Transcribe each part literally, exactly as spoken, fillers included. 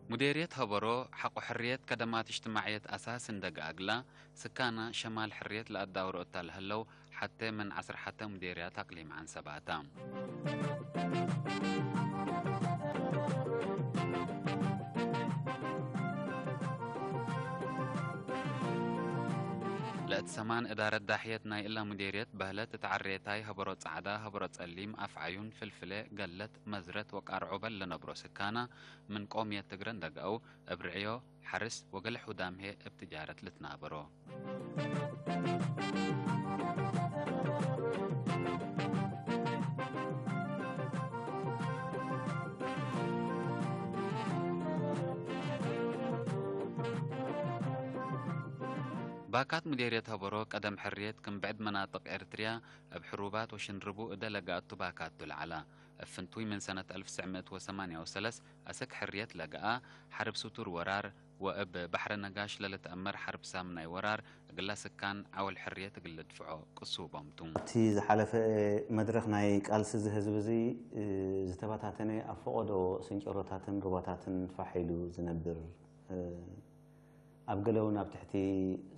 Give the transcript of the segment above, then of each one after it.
ሙዴርየት ሀበሮ ሐቆ ሕርየት ከደማት እጅትማዕየት አሳስ እንደ ገአግላ፣ ስካና ሸማል ሕርየት ለአዳውሮ እተ ለህለው፣ ሐቴ ምን ዐስር ሐቴ ሙዴርያት አቅሊም ዐንሰባ ተ። ለእት ሰማን እዳረት ዳሕየት ናይ እለ ሙዴርየት በህለት እት ዐሬታይ ሀበሮ ጸዕዳ፣ ሀበሮ ጸሊም፣ አፍዓዩን፣ ፍልፍሌ፣ ገለት፣ መዝረት ወቃርዖ በል ለነብሮ ስካና፣ ምን ቆምየት ትግረ እንደ ገአው፣ እብ ርዕዮ፣ ሐርስ ወገሌ ሑዳም ህዬ እብ ትጃረት ልትናበሮ። ባካት ሙዴርየት ሀበሮ ቀደም ሕርየት ክም ብዕድ መናጥቅ ኤርትርያ እብ ሕሩባት ወሽንርቡ እደ ለገአቱ ባካት ቱ ለዐላ። እብ ፍንቱይ ምን ሰነት አልፍ ትስዕ ምእት ወሰማንያ ወሰለስ አሰክ ሕርየት ለገአ ሐርብ ስቱር ወራር ወእብ በሕረ ነጋሽ ለልትአመር ሐርብ ሳምናይ ወራር እግላ ስካን ዐውል ሕርየት እግል ልድፍዖ ቅሱቦም ቱ። እቲ ዝሓለፈ መድረኽ ናይ ቃልሲ እዚ ህዝቢ እዚ፣ እ፣ ዝተበታተነ ኣብ ፈቐዶ ስንጨሮታትን ሩባታትን ፋሕ ኢሉ ዝነብር፣ እ፣ ኣብ ገለውን ኣብ ትሕቲ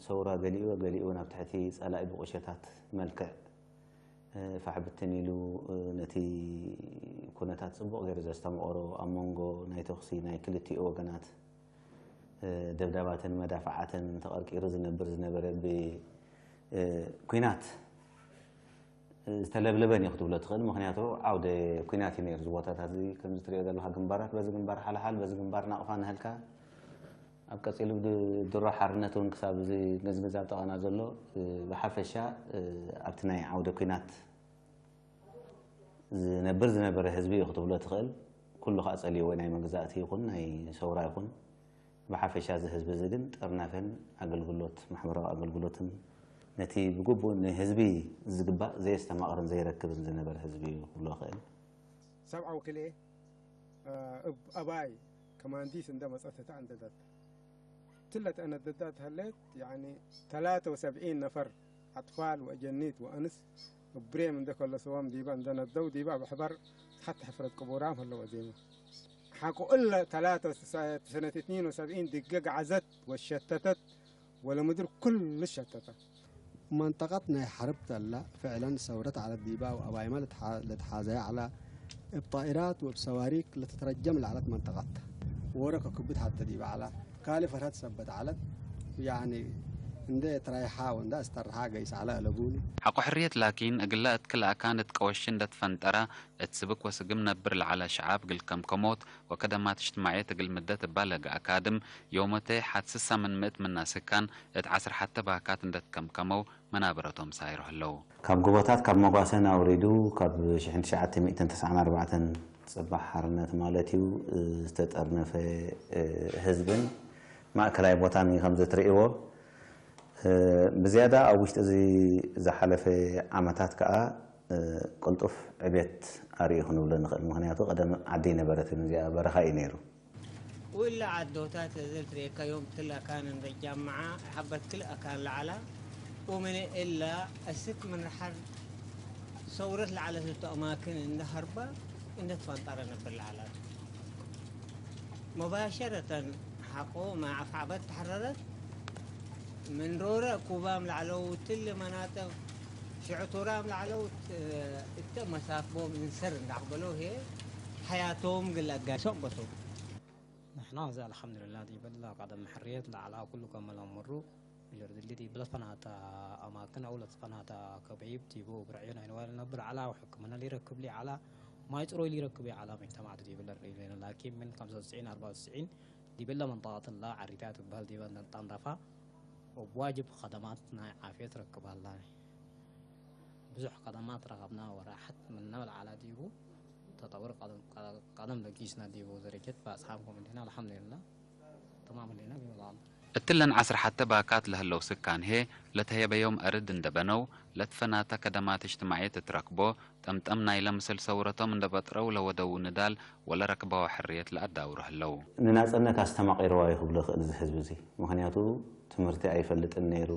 ሰውራ ገሊኡ፣ ገሊኡ ናብ ትሕቲ ጸላኢ ብቑሸታት መልክዕ ፋሕ ብትን ኢሉ፣ ነቲ ኩነታት ጽቡቕ ገይሩ ዘስተምቐሮ፣ ኣብ መንጎ ናይ ተኹሲ ናይ ክልቲኡ ወገናት ደብዳባትን መዳፍዓትን ተቐርቂሩ ዝነብር ዝነበረ፣ ብኩናት ዝተለብለበን እዩ ክትብሎ ትኽእል። ምኽንያቱ ዓውደ ኩናት እዩ ነይሩ። እዚ ቦታታት እዚ ከምዚ ትሪኦ ዘለኻ ግንባራት፣ በዚ ግንባር ሓልሓል፣ በዚ ግንባር ናቕፋ ንሀልካ፣ ኣብ ቀጺሉ ብ-፣ ድሮ ሓርነት እውን ክሳብ እዚ ንዝንዛብ ጠቐና ዘሎ፣ እ፣ ብሓፈሻ፣ እ፣ ኣብቲ ናይ ዓውደ ኲናት ዝነብር ዝነበረ ህዝቢ እዩ ክትብሎ ትኽእል። ኩሉ ከኣ ጸልይዎ፣ ናይ መግዛእቲ ይኹን ናይ ሰውራ ይኹን። ብሓፈሻ እዚ ህዝቢ እዚ ግን ጥርናፈን ኣገልግሎት፣ ማሕበራዊ ኣገልግሎትን ነቲ ብግቡእ ንህዝቢ ዝግባእ ዘየስተማቕርን ዘይረክብን ዝነበረ ህዝቢ እዩ ክብሎ እኽእል። ሰብዓ ወክልኤ እብ አባይ ከማንዲስ እንደ መጸት እተ አንደደት። እትለ ተአነደዳት ሀሌት፣ ያኒ፣ ተላተ ወሰብዒን ነፈር አጥፋል ወአጀኒት ወአንስ እብ ብሬም እንደ ከለሰዎም ዲበ እንደ ነደው፣ ዲበ አብ ሕበር ሐት ሕፍረት ቅቡራም ሀለው አዜመ። ሐቆ እለ ተላተ ወሰ-፣ ሰነት እትኒን ወሰብዒን ድገ ገዐዘት ወሸተተት ወለምድር ኩሉ ሸተተ። መንጠቀት ናይ ሐርብ ተላ፣ ፍዕለን ሰውረት ዐለት ዲባ ወአባይመ ለትሓ-፣ ለትሓዘየ ዐላ፣ እብ ጣኢራት ወእብ ሰዋሪክ ለትትረጀም ለዐለት መንጠቀት። ዎረ ከክብት ሐተ ዲበ ዐላ፣ ካልእ ፈርሀት ሰበት ዐለት፣ ያኒ እንዴ ትራይሓ ወእንዳ እስተርሓ ገይስ ዐለ አለቡኒ። ሐቆ ሕርየት ላኪን፣ እግለ እት ክል አካን እት ቀወሺ እንደ ትፈንጠረ፣ እት ስብክ ወስግም ነብር ለዐለ ሸዓብ እግል ከምከሞት ወከደማት እጅትማዕየት እግል ምደት እባ ለገአ ካድም፣ ዮመቴ ሐት ስሳ ምን ምእት ምና ስካን እት ዐስር ሐተ ባካት እንደ ትከምከመው መናበረቶም ሳይሮ ህለው። ካብ ጎቦታት ካብ መጓሰን አውሪዱ፣ ካብ ሽሕን ትሽዓተ ሚእትን ተስዓን አርባዕተን ጽባሕ ሓርነት ማለት እዩ፣ ዝተጠርነፈ ህዝብን ማእከላይ ቦታን እዩ ከምዚ ትርእይዎ። ብዝያዳ ኣብ ውሽጢ እዚ ዝሓለፈ ዓመታት ከኣ ቅልጡፍ ዕብየት ኣርእዩ ክንብሎ ንኽእል። ምኽንያቱ ቀደም ዓዲ ኣይነበረትን፣ እዚኣ በረኻ እዩ ነይሩ። ወእለ ዓዶታት ለዘ ልትርኤካ ዮም ትለ አካን እንደ ጃምዓ ሐበት ክል አካን ለዐላ፣ ወምን እለ እስክ ምን ረሐር ሰውረት ለዐለት እቱ አማክን እንደ ሀርበ እንደ ትፈንጠረ ነብር ለዐላ። መባሸረተን ሐቆ መ አፍዓበት ተሐረረት፣ ምን ሮረ እኩባም ለዐለው ትል መናጥቅ ሽዕቱራም ለዐለው እተ መሳክቦም እንሰር እንደ አቅበለው ህዬ ሐያቶም እግል ለአጋሾም በሰው። ንሕና እዚ አልሐምዱሊላህ ዲብለ ቀደም ሕርየት ለዐላ ኩሉ ከመ ለአምሩ፣ ጀርድ እሊ ዲብለ ፈናተ አማክን አው ለትፈናተ ከበይብ ዲቡ እብ ረዕዩ ናይ ንዋይ ለነብር ዐላ ወሕክምነ ሊረክብ ሊ ዐላ፣ ማይ ጽሮይ ሊረክብ ዐላ፣ መጅተማዕቱ ዲብለ ርኢሌነ። ላኪን ምን ከምሰ ወትስዒን አርበዓ ወትስዒን ዲብለ መንጠቀት እለ ዐሪታት ትበህል ዲበ እንደ ንጠንረፋ፣ እብ ዋጅብ ከደማት ናይ ዓፍየት ረክብ ሀላኒ። ብዙሕ ከደማት ረከብና ወራሐት ምነ ለዐላ ዲቡ ተጠውር ቀደም፣ ቀደም ለጊስና ዲቡ ደረጀት በአጽሓም ኮሚቴና አልሐምዱሊላህ ተማም ህሌና ቢመላል። እትለን ዐስር ሐተ ባካት ለህለው ስካን ህዬ ለተህየበዮም አርድ እንደ በነው፣ ለትፈናተ ከደማት እጅትማዕየት እት ረክቦ፣ ጠምጠም ናይለ ምስል ሰውረቶም እንደ በጥረው ለወደዉ ንዳል ወለረክበወ ሕርየት ለአዳውሩ ህለው። ንናጽነት አስተማቂርዋ ይክብሎ ይክእል እዚ ህዝብ እዚ። ምክንያቱ ትምህርቲ አይፈልጥን ነይሩ፣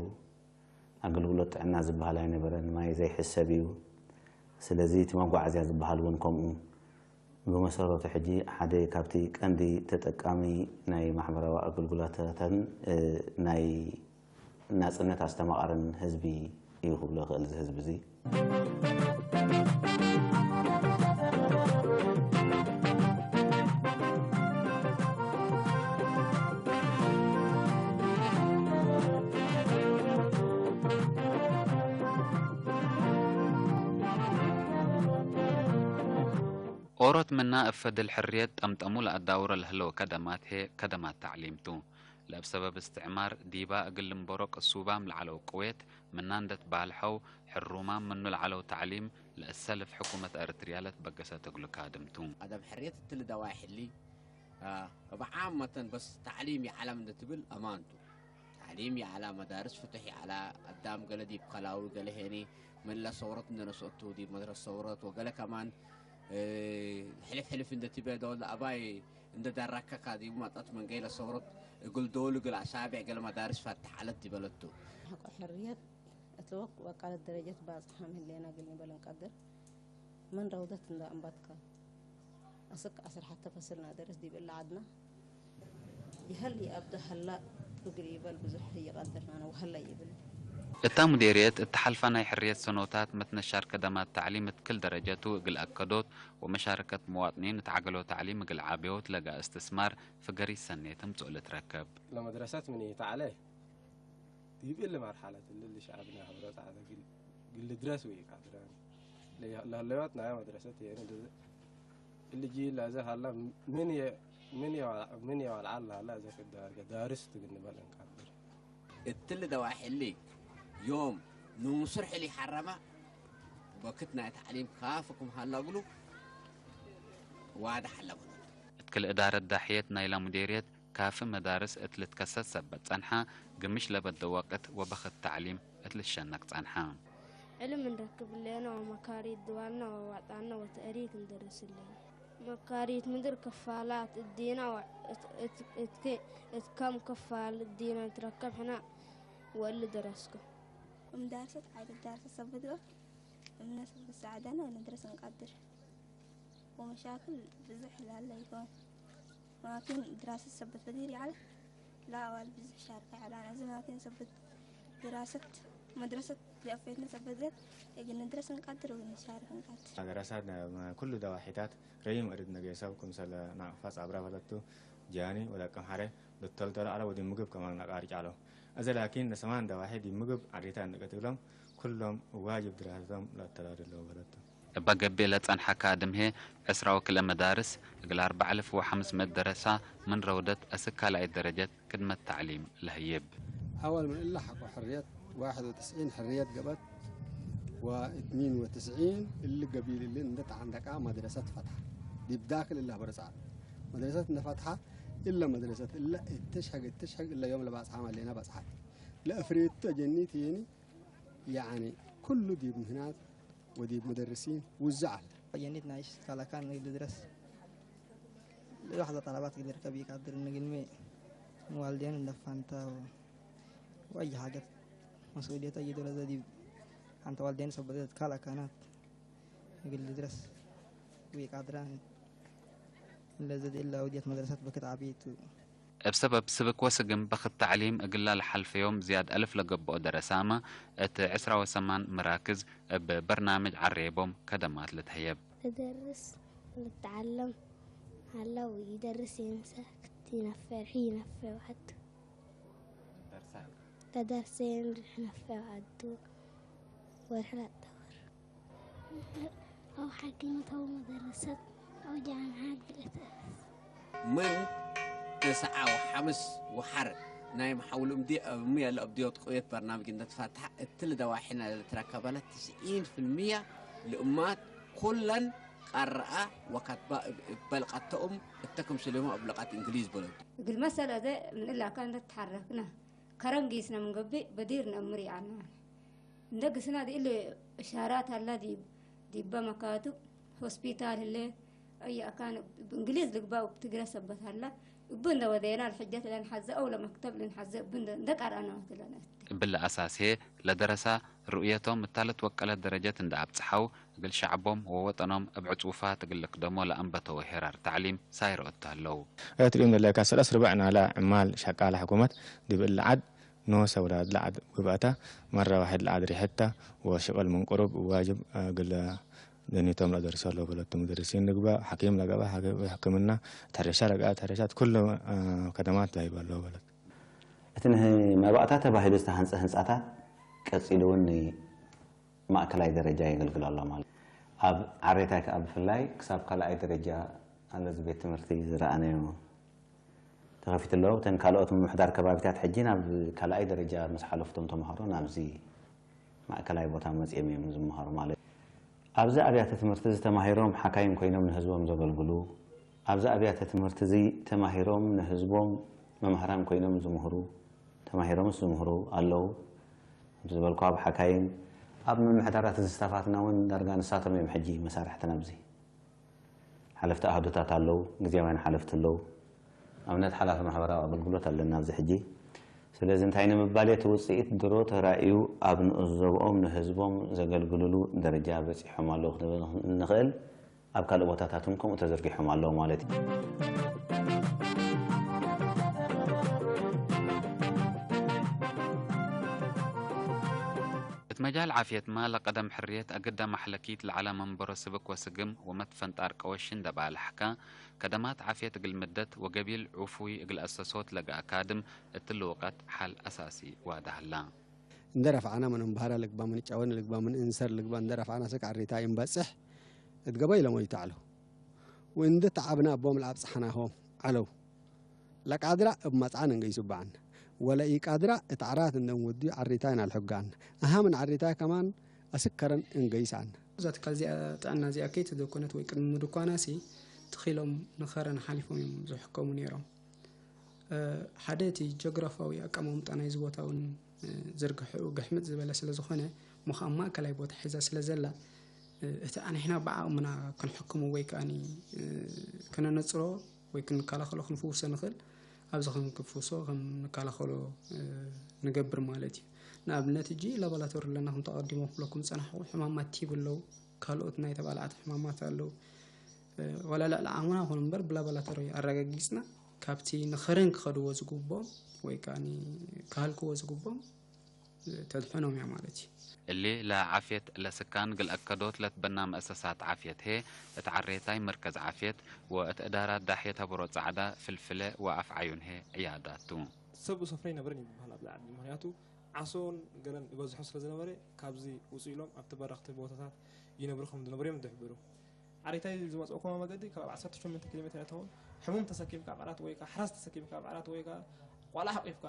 አገልግሎት ጥዕና ዝበሃል ኣይነበረን፣ ማይ ዘይሕሰብ እዩ። ስለዚ እቲ መጓዓዝያ ዝበሃል እውን ከምኡ። ብመሰረቱ ሕጂ ሓደ ካብቲ ቀንዲ ተጠቃሚ ናይ ማሕበራዊ ኣገልግሎታተን፣ እ፣ ናይ ናጽነት ኣስተማቓርን ህዝቢ እዩ ክብሎ እኽእል እዚ ህዝቢ እዚ። ኦሮት ምና እብ ፈድል ሕርየት ጠምጠሙ ለአዳውረ ለህለው ከደማት ህዬ ከደማት ተዕሊም ቱ። ለእብ ሰበብ እስትዕማር ዲባ እግል ልንበሮ ቅሱባም ለዐለው ቅዌት ምና እንደ ትባልሐው፣ ሕሩማም ምኑ ለዐለው ተዕሊም ለእሰልፍ ሕኩመት ኤረትርያ ለትበገሰት እግሉ ካድም ቱ። አደብ ሕርየት እትሊ ደዋይ ሕሊ፣ አ፣ እብ ዓመተን በስ ተዕሊም ይዐለም እንደ ትብል አማን ቱ። ተዕሊም ይዐላ፣ መዳርስ ፍቱሕ ይዐላ፣ አዳም ገሌ ዲብ ከላዊ፣ ገሌ ሄኒ ምን ለሰውረት እንደ ነስኦቱ ዲብ መድረስ ሰውረት ወገሌ ከማን፣ እ፣ ሕልፍ ሕልፍ እንደ ትቤ ዶል አባይ እንደ ደራከካ ዲቡ መጠት ምን ገይለ ሰውረት እግል ዶል እግል አሳቤዕ ገሌ መዳርስ ፈትሕ ዐለት ዲበለቱ። ሐቆ ሕርየት እት ወቅት ወቃለት ደረጀት ባጽሓም ህሌና እግል ኒበል እንቀድር። ምን ረውደት እንደ አንባትከ አስክ ዐስር ሐተ ፈስል ናደርስ ዲብ እለ ዐድና፣ ይሀል ይአብደ ሀላ እግል ኢበል ብዙሕ ይቀድርናነ ወሀላ ይብል። እታ ሙዴርየት እት ሐልፋ ናይ ሕርየት ሰኖታት መትነሻር ከደማት ተዕሊም እት ክል ደረጀቱ እግል አከዶት ወመሻረከት መዋጥኒን እት ዐገሎ ተዕሊም እግል ዓብዮት ለገአ እስትስማር ፍገሪት ሰኔ ትምጽኦ ልትረከብ። ለመድረሰት ምን ኢተዐለ ዲብ እሊ መርሐለት እሊ ለሸዐብነ ሐብረ ጸዕደ እግል ልድረስ ወኢቀድረን ለህለዮት ናየ መድረሰት የኒ እሊ ጂል ለዘ ሀለ ምን የ-፣ ምን የወልዐ፣ ምን የወልዐ ለሀለ እዘ ክዳርገ ዳርስ ቱ እግል ንበል እንቀድር። እትሊ ደዋይ ሕሊ ዮም ንሙስር ሕሊ ሐረመ ወክት ናይ ተዕሊም ካፍኩም ሀለ እግሉ ዋድሕ ሀለ ብሎ። እት ክል እዳረት ዳሕየት ናይላ ሙዴርየት ካፊ መዳርስ እት ልትከሰት ሰበት ጸንሐ፣ ግምሽ ለበደ ወቅት ወበክት ተዕሊም እት ልትሸነቅ ጸንሐ። ዕልም እንረክብ ህሌነ ወመካሪት ድዋልነ ወዋጣንነ ወተእሪክ እንደርስ ህሌነ። መካሪት ምድር ክፋላት እዲነ ወ-፣ እት፣ እት፣ እት፣ እት ከም ክፋል እዲነ ንትረከብ ሕነ ወእሊ ደረስኩ። እም ዳርሰት ዓይለት ዳርሰት ሰበት እምነ ሰበት ሰዓደነ ንድረስ እንቀድር። ወመሻክል ብዙሕ ላለ ኢኮን። ማኪን ድራሰት ሰበት በዲር ይዐለ። ለአዋል ብዙሕ ሻርከ ዐላነ። እዚ ማኪን ሰበት ድራሰት መድረሰት ለአፌትነ ሰበት ዘት እግል ንድረስ እንቀድር ወእግል ንሻርክ እንቀድር። መድረሳት ኩሉ ደዋሒታት ረዪም እርድ ነጌሰብ ክምሰለ ናቅፋ ጻብራ በለቱ ጃኒ ወለቅም ሐሬ ልተልተለ ዐለ ወዲብ ምግብ ከማን ለቃርጭ ዐለው። እዘ ላኪን ለሰማን ደዋሒ ዲብ ምግብ ዐዴታት ንቀት እግሎም ኩሎም ዋጅብ ድራሰቶም ለአተዳድለው በለቱ። እበ ገብእ ለጸንሐ ካድም ህዬ፣ ዕስራ ወክልኤ መዳርስ እግል አርበዕ አልፍ ወሐምስ ምእት ደረሳ ምን ረውደት አስክ ካልኣይት ደረጀት ቅድመት ተዕሊም ለህይብ። አወል ምን እለ ሐቆ ሕርየት ዋሕድ ወትስዒን ሕርየት ገብአት ወእትኒን ወትስዒን እሊ ገቢል እሊ እንደ ተዐንደቃ መድረሰት ፈትሐ። ዲብ ዳክል እለ ሐበረ ጸዓት መድረሰት እንደ ፈትሐ፣ እለ መድረሰት እለ እትሽሐግ እትሽሐግ እለ ዮም ለባጽሓም ሀሌና በጽሐት። ለእፍሬቱ አጀኒት የኒ፣ ያኒ፣ ኩሉ ዲብ ምህናት ወዲብ ሙደርሲን ውዙዕ ዐለ። ጀኒት ናይ ካልአካን ልድረስ ለዋሕደ ጠለባት እግል ልርከብ ኢቀድር። እግልሚ ዋልዴን እንደ ፋንታ ወአይ ሓጀት መስኡልየት አይ ዶለ ዘ ዲብ ሐንተ ዋልዴን ሰበደት ካልአካናት እግል ልድረስ ወኢቀድራን። ለዘ ዲብ እለ አውድየት መድረሰት በክት ዐቢ ቱ። እብ ሰበብ ስብክ ወስግም በክት ተዕሊም እግላ ለሐልፈዮም ዝያድ አልፍ ለገብኦ ደረሳመ፣ እት ዕስራ ወሰማን መራክዝ እብ በርናምጅ ዐሬቦም ከደማት ልትሀየብ። ልደርስ ልትዐለም ሀለ ወኢደርስ ይንሰ ክት ኢነፈር ሒ ኢነፈ ወዐዱ። ለደርሰ ኢንርሕ ነፈ ወዐዱ ወርሕ ለአዳውር። አው ሐኪመት አው መደረሰት አው ጃምዓት ብለተአስ። ምን ተስዓ ወሐምስ ወሐር ናይ መሐውል እምዲ እብ ምየ ለአብድዮት ቅውየት በርናምጅ እንደ ትፈትሐ፣ እትሊ ደዋሒነ ለልትረከበ ለትስዒን ፍልምየ ልእማት ኩለን ቀርአ ወከትበ እብ፣ እበ ልቀት ተኡም እተ ክምስልሁመ እብ ልቀት እንግሊዝ በለቱ። እግል መሰል አዜ ምን እላካ እንደ ተሐረክነ ከረን ጊስነ ምን ገብእ በዲር ነአምር ይዐልነ። እንደ ግስና ዲእሊ እሻራት ሀላ ዲብ፣ ዲበ መካትብ ሆስፒታል ህሌ፣ አይ አካን እብ እንግሊዝ ልግበእ ወእብ ትግረ ሰበት ሀላ፣ እቡ እንደ ወዴና ለሕጀት ለንሐዜ አው ለመክተብ ልንሐዜ እቡ እንደ፣ እንደ ቀርአነ ወትለነ እት። እብሊ አሳስ ህዬ ለደረሳ ርኡየቶም እታ ለትወቀለት ደረጀት እንደ አብጽሐው፣ እግል ሸዐቦም ወወጠኖም እብ ዕጹፋት እግል ልክደሞ ለአንበተወ ሄራር ተዕሊም ሳይሮ እት ህለው። እት ሪም ለለካሰል አስርበዕ ናላ ዕማል ሸቃለ ሕኩመት ዲብ እሊ ዐድ ኖሰ ወዳድ ለዐድ ግብአተ መረ ዋሕድ ለዐድ ሪሐተ ወሽቅል ምን ቅሩብ ዋጅብ እግለ ደኒቶም ለደርሶ ለበለቱ ሙደርሲን ልግበእ፣ ሐኪም ለገብአ ሐኪም ሕክምና፣ ተሐረሻ ለገብአ ተሐረሻት ኩሉ ከደማት ዳይብ አለው በለት። እትንህ መባእታ ተባሂሉ ዝተሃንጸ ህንጻታት ቀጺሉ እውን ማእከላይ ደረጃ የገልግል ኣሎ ማለት እዩ። ኣብ ዓሬታይ ከኣ ብፍላይ ክሳብ ካልኣይ ደረጃ ኣለዚ ቤት ትምህርቲ ዝረኣናዮ ተኸፊቱ ኣሎ። እተን ካልኦት ምምሕዳር ከባቢታት ሕጂ ናብ ካልኣይ ደረጃ ምስ ሓለፉ እቶም ተምሃሮ ናብዚ ማእከላይ ቦታ መጺኦም እዮም ዝምሃሩ ማለት እዩ። ኣብዚ ኣብያተ ትምህርቲ እዚ ተማሂሮም ሓካይም ኮይኖም ንህዝቦም ዘገልግሉ፣ ኣብዚ ኣብያተ ትምህርቲ እዚ ተማሂሮም ንህዝቦም መማህራን ኮይኖም ዝምህሩ፣ ተማሂሮምስ ዝምህሩ ኣለዉ። ከምቲ ዝበልኩ ኣብ ሓካይም፣ ኣብ ምምሕዳራት እዚ ስታፋትና እውን ዳርጋ ንሳቶም እዮም ሕጂ መሳርሕትና ኣብዚ። ሓለፍቲ ኣሃዱታት ኣለዉ፣ ግዝያውያን ሓለፍቲ ኣለዉ። ኣብነት ሓላፊ ማሕበራዊ ኣገልግሎት ኣለና ኣብዚ ሕጂ። ስለዚ እንታይ ንምባል እቲ ውጽኢት ድሮ ተራእዩ ኣብ ንኡስ ዞብኦም ንህዝቦም ዘገልግልሉ ደረጃ በጺሖም ኣለዉ ክንብል ንኽእል። ኣብ ካልእ ቦታታት እውን ከምኡ ተዘርጊሖም ኣለዉ ማለት እዩ። እት መጃል ዓፍየትመ ለቀደም ሕርየት አግደ ማሕለኪት ለዐለ መንበሮ ስብክ ወስግም ወመትፈንጣር ቀወሽን ደባልሐከ፣ ከደማት ዓፍየት እግል ምደት ወገቢል ዑፉይ እግል አሰሶት ለገአ ካድም እትሊ ወቀት ሐል አሳሲ ዋደ ሀላ። እንዴ ረፍዐነ ምን እንበህረ ልግበእ፣ ምን ጨወነ ልግበእ፣ ምን እንሰር ልግበእ፣ እንዴ ረፍዐነ አስክ ዐሪታይ እንበጽሕ እት ገበይ ለሞይቱ ዐለው። ወእንዴ ተዐብነ እቦም ለአብጽሐናሆም ዐለው። ለቃድራ እብ መጽዓን እንገይሱ በዐነ፣ ወለኢቃድራ እት ዐራት እንዴ እንወድዩ ዐሪታይን አልሕጋነ። አሀ ምን ዐሪታይ ከማን አስክ ከረን እንገይስ ዐነ። እዛ ትካል እዚኣ ጥዕና እዚኣ ከይተደኮነት ወይ ቅድሚ ምድኳናሲ ተኺሎም ንኸረን ሓሊፎም እዮም ዝሕከሙ ነይሮም። እ፣ ሓደ እቲ ጀግራፋዊ ኣቀማምጣ ናይዚ ቦታ እውን፣ እ፣ ዝርግሕኡ ግሕምጥ ዝበለ ስለ ዝኾነ፣ እሞ ኸኣ ማእከላይ ቦታ ሒዛ ስለ ዘላ፣ እ፣ እቲ ኣንሕና ብዓቕምና ክንሕክሞ ወይ ከኣኒ፣ እ፣ ክነነጽሮ ወይ ክንከላኸሎ ክንፍውሶ ንኽእል፣ ኣብዚ ከም ክንፍውሶ ከም ንከላኸሎ፣ እ፣ ንገብር ማለት እዩ። ንኣብነት፣ እጂ ላቦራቶሪ ኣለና፣ ከምቲ ኣቐዲሞ ክብለኩም ዝጸናሕኩ፣ ሕማማት ቲቢ ኣለዉ፣ ካልኦት ናይ ተባላዕቲ ሕማማት ኣለዉ። እ፣ ዋላ ልዕሊ ዓቕምና ይኹን እምበር፣ ብላቦራቶሪ ኣረጋጊጽና፣ ካብቲ ንኸረን ክኸድዎ ዝግብኦም ወይ ከኣ ክሃልክዎ ዝግብኦም፣ እ፣ ተድሕኖም እያ ማለት እዩ። እሊ ለዓፍየት ለስካን እግል አከዶት ለትበና መአሰሳት ዓፍየት ህዬ፣ እት ዐሬታይ መርከዝ ዓፍየት ወእት እዳራት ዳሕየት ሀበሮ ጸዕዳ፣ ፍልፍለ ወአፍዓዩን ህዬ ዕያዳት ቱ። ሰብ ሰፍረ ይነብረን ይበሃል ኣብ ላዕሊ፣ ምክንያቱ ዓሶን ገለን ይበዝሖ ስለ ዝነበረ፣ ካብዚ ውጹእ ኢሎም ኣብቲ በረኽቲ ቦታታት ይነብሩ ከም ዝነበሩ እዮም ዝሕብሩ። ዓሪታይ ዝመጽኦ ኮማ መገዲ ካብ ዓሰርተ ሸሞንተ ኪሎ ሜትር እተውን ሕሙም ተሰኪምካ ኣብ ዓራት ወይ ከኣ ሕራስ ተሰኪምካ ኣብ ዓራት ወይ ከኣ ቆልዓ ሓቂፍካ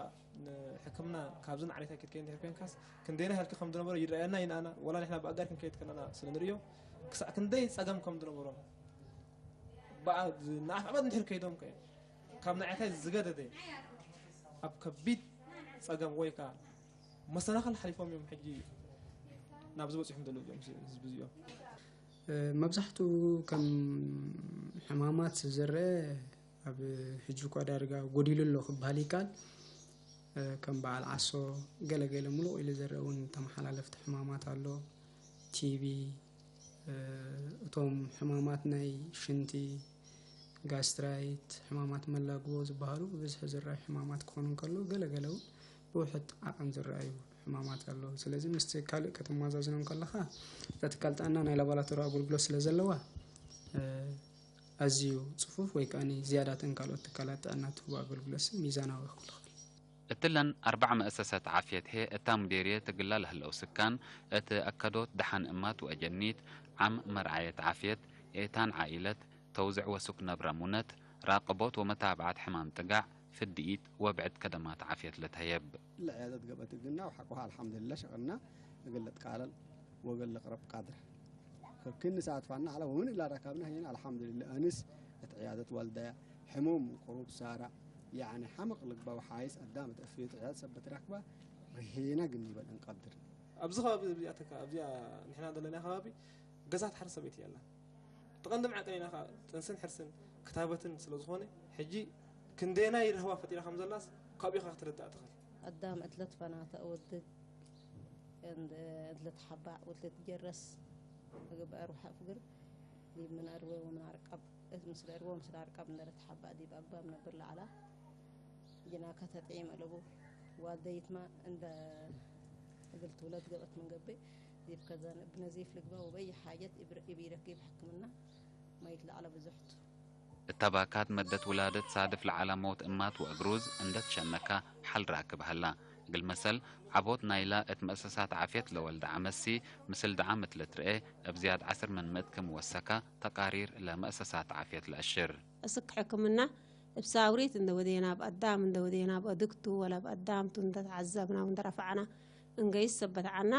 ንሕክምና ካብዝን ዓሪታይ ክትከይድ እንድሕር ኮንካስ ክንደይና ህልክ ከም ዝነበሮ ይረኣየና ይንኣና፣ ወላ ንሕና ብኣጋር ክንከይድ ከለና ስለ ንርእዮ ክሳዕ ክንደይ ጸገም ከም ዝነበሮም በኣ-፣ ንኣፍ ዓመት እንድሕር ከይዶም ከ ካብ ንዓታይ ዝገደደ ኣብ ከቢድ ጸገም ወይ ከኣ መሰናኽል ሓሊፎም እዮም ሕጂ ናብዚ በጺሖም ዘለዉ እዚኦም ህዝቢ እዚኦም። እ፣ መብዛሕትኡ ከም ሕማማት ዝረአ ኣብ ሕጂ እኳ ዳርጋ ጎዲሉ ኣሎ ክበሃል ይከኣል። እ፣ ከም በዓል ዓሶ ገለ ገለ ምሉቕ ኢሉ ዝረአ እውን ተመሓላለፍቲ ሕማማት ኣሎ። ቲቢ፣ እ፣ እቶም ሕማማት ናይ ሽንቲ፣ ጋስትራይት፣ ሕማማት መላግቦ ዝበሃሉ ብብዝሒ ዝረኣዩ ሕማማት ክኾኑ እንከለዉ፣ ገለ ገለ እውን ብውሑድ ዓቐን ዝረኣዩ ሕማማት ኣለዉ። ስለዚ ምስቲ ካልእ ከተመዛዝኖ እንከለኻ፣ እታ ትካል ጥዕና ናይ ላቦራቶሪ ኣገልግሎት ስለ ዘለዋ፣ እ፣ ኣዝዩ ጽፉፍ ወይ ከኣኒ ዝያዳተን ካልኦት ትካላት ጥዕና ትህቦ ኣገልግሎት ሚዛናዊ ክብል ይኽእል። እትለን አርበዕ መአሰሰት ዓፍየት ህዬ እታ ሙዴርየት እግላ ለህለው ስካን እት አከዶት ደሐን እማት ወአጀኒት፣ ዓም መርዓየት ዓፍየት፣ ኤታን ዓኢለት፣ ተውዝዕ ወሱክ ነብረ ሙነት፣ ራቅቦት ወመታብዐት ሕማም ጥጋዕ፣ ፍድኢት ወብዕድ ከደማት ዓፍየት ልትሀየብ። ለዕያደት ገብአት እግልና ወሐቆሃ አልሐምድልላህ ሸቅልና እግል ልትቃለል ወእግል ልቅረብ ቃድር። ከክን ንሳትፋና ዐለ ወምን እላ ረካብና ህይን አልሐምድልላህ። እንስ እት ዕያደት ዋልዳያ ሕሙም ቅሩብ ሳራ፣ ያዕኒ ሐምቅ ልግበእ ወሓይስ አዳም እት እፍየት ዕያደት ሰበት ረክበ ርሄነ ግኒ በል እንቀድር። ኣብዚ ከባቢ እዚኣ ተካ-፣ ኣብዚኣ ንሕና ዘለና ከባቢ ገዛት ሓርስ ሰበይቲ የላ። ተቐንድም ዓቀኒና ከኣ ጥንስን ሕርስን ክታበትን ስለ ዝኾነ፣ ሕጂ ክንደየናይ ረህዋ ፈጢራ ከም ዘላስ ካብኡ ኢኻ ክትርዳእ ትኽእል። አዳም እት ለትፈናተ እወድግ፣ እንድ-፣ እት ለትሐባዕ ወእት ለትጀረስ እግል አርወሐ ፍግር ዲብ ምን አርወ ወምን አርቀብ፣ እት ምስል አርወ ወምስል አርቀብ እንደ ለትሐበአ ዲብ አግባብ ነብር ለዐላ። ጅናከ ተጥዒም አለቡ። ዋልደይትመ እንደ እግል ትውለድ ገብአት ምን ገብእ፣ ዲብ ከዛን እብ ነዚፍ ልግበእ ወበይ ሓጀት እብ ኢረኪብ ሕክምና መይት ለዐለ ብዙሕ ቱ። እተ ባካት መደት ውላደት ሳድፍ ለዐለ ሞት እማት ወእግሩዝ እንደ ትሸነከ ሐል ራክብ ሀላ። እግል መሰል፣ ዐቦት ናይላ እት መእሰሳት ዓፍየት ለወልደ ዐመሲ ምስል ደዓም እት ልትርኤ፣ እብ ዝያድ ዐስር ምን ምእት ክም ወሰከ ተቃሪር ለመእሰሳት ዓፍየት ለአሽር። እስክ ሕክምና እብ ሳውሪት እንደ ወዴና፣ እብ አዳም እንደ ወዴና፣ እብ አድግቱ ወለ እብ አዳምቱ እንደ ተዐዘብና ወእንደ ረፈዕና እንገይስ ሰበት ዐና።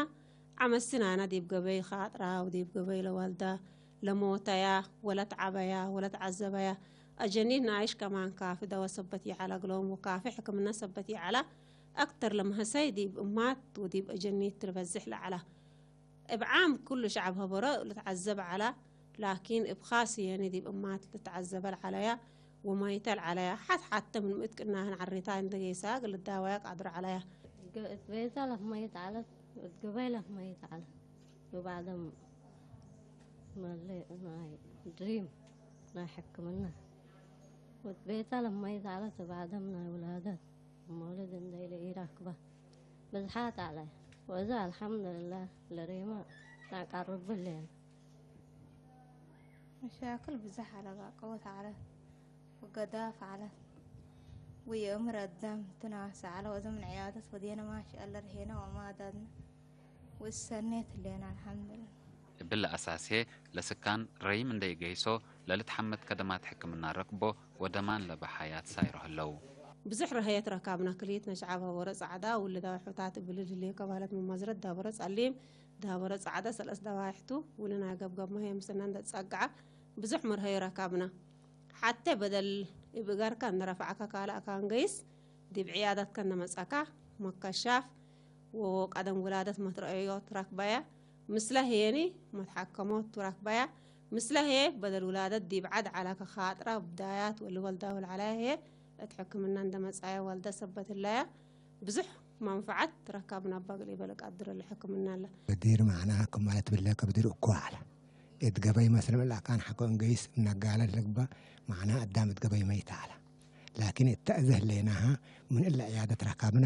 ዐመሲ ናይና ዲብ ገበይ ኻጥራ ወዲብ ገበይ ለዋልዳ ለሞተያ ወለትዓበያ ወለትዓዘበያ አጀኒት ናይሽ ከማን ካፊ ደወ ሰበት ይዐላ እግሎም ወካፊ ሕክምነ ሰበት ይዐላ። አክተር ለመሀሰይ ዲብ እማት ወዲብ አጀኒት ልበዝሕ ለዐላ። እብ ዓም ኩሉ ሸዐብ ሀበሮ ልትዐዘብ ዐላ፣ ላኪን እብ ኻስ ህዬኒ ዲብ እማት ልትዐዘበ ለዐለያ ወማይተ ለዐለያ፣ ሐት ሐተ ምን ምእት ቅናህን ዐሪታ እንዴ ገይሳ እግል ልዳወያ ቃድር ዐለያ። ገ-፣ እት ቤተ ለትመይት ዐለት፣ እት ገበይ ለትመይት ዐለት። ወባዕደም መሌ ናይ ድሪም ናይ ሕክምና ወእት ቤተ ለትመይት ዐለት። ወባዕደም ናይ ውላደት መውልድ እንዴ ለኢራክበ ብዝሓት ዐለ። ወእዘ አልሐምዱልላህ ለሬመ ናቃርብ ሌነ። መሻክል ብዘሕ ዐለ፣ ጋቀወት ዐለት ወገዳፍ ዐለት ወየእምር አዳም ትናሰ ዐለ። ወእዘ ምን ዕያደት ወዴነ ማሽ አለ ርሄነ ወማዳድነ ወእሰኔት ህሌነ አልሐምዱልላህ። እብለ አሳስ ህዬ ለስካን ረይም እንዴ ኢገይሶ ለልትሐመድ ከደማት ሕክምና ረክቦ ወደማን ለበ ሐያት ሳይሮ ህለው። ብዙሕ ረሀየት ረካብነ። ክልኢትነ ሸዐብ ዳበረ ጸዕዳ፣ ውልዳዊ ሑታት እብሊ ልሌ ከባለት መማዝረት ዳበረ ጸሊም፣ ዳበረ ጸዕዳ ሰለስ ደባይሕ ቱ። ውሊ ናይ ገብገብመ ህዬ ምስልነ እንዴ ትጸግዐ ብዙሕ መርሀዩ ረካብነ። ሐቴ በደል እብ እገርከ እንዴ ረፈዕከ ካልእ አካን ገይስ ዲብ ዕያደትከ እንዴ መጽአከ መከሻፍ ወቀደም ውላደት መትረአዮት ረክበያ። ምስለ ህዬኒ መትሐከሞት ቱ ረክበያ። ምስለ ህዬ በደል ውላደት ዲብ ዐድ ዐለ ከኻጥረ ብዳያት ወልወልዳሁ ለዐለ ህዬ እት ሕክምና እንዴ መጽአየ ወልደ ሰበት ህለያ። ብዙሕ መንፈዐት ረካብነ እበ እግል ኢበ ለቀድር እለ ሕክምና እለ። በዲር መዕናህ ክም ማለት ብለ ከብዲር እኮ ዐለ። እት ገበይ መስል ምን ለአካን ሐቆ እንገይስ እብ ነጋለት ልግበእ መዕናህ አዳም እት ገበይ መይት ዐለ። ላኪን እተ እዘ ህሌናሀ ምን እለ ዕያደት ረካብነ።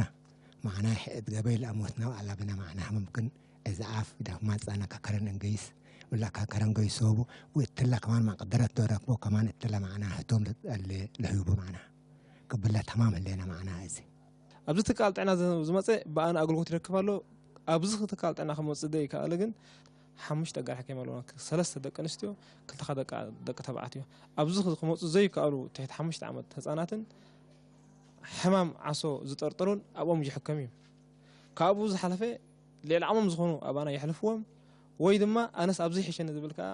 መዕናህ እት ገበይ ለአሞትነ ወአለብነ መዕናህ ሙምክን እዝዓፍ ዳፍ ማጽአነ ከከረን እንገይስ። ወላ ከከረን ገይሶቡ ወእትለ ከማን ማቅደረት ዶረክቦ ከማን እትለ መዕናህ ህቶም ለህዩቡ መዕናህ። ቅብለ ተማም ህሌነ መዕናህ እዚ። ኣብዚ ትካል ጥዕና ዝ-፣ ዝመጸ ብኣነ ኣገልግሎት ይረክብ ኣሎ። ኣብዚ ትካል ጥዕና ክመጽእ ዘይከኣለ ግን ሓሙሽተ ኣጋር ሓኪም ኣለዉና። ሰለስተ ደቂ ኣንስትዮ፣ ክልተ ደቂ፣ ደቂ ተባዕትዮ። ኣብዚ ክመጹ ዘይከኣሉ ትሕቲ ሓሙሽተ ዓመት ህጻናትን ሕማም ዓሶ ዝጠርጠሩን ኣብኦም ይሕከም እዩ። ካብኡ ዝሓለፈ ሌላ ዓቕሞም ዝኾኑ ኣባና የሕልፍዎም፣ ወይ ድማ ኣነስ ኣብዚ ይሕሸኒ ዝብል ከኣ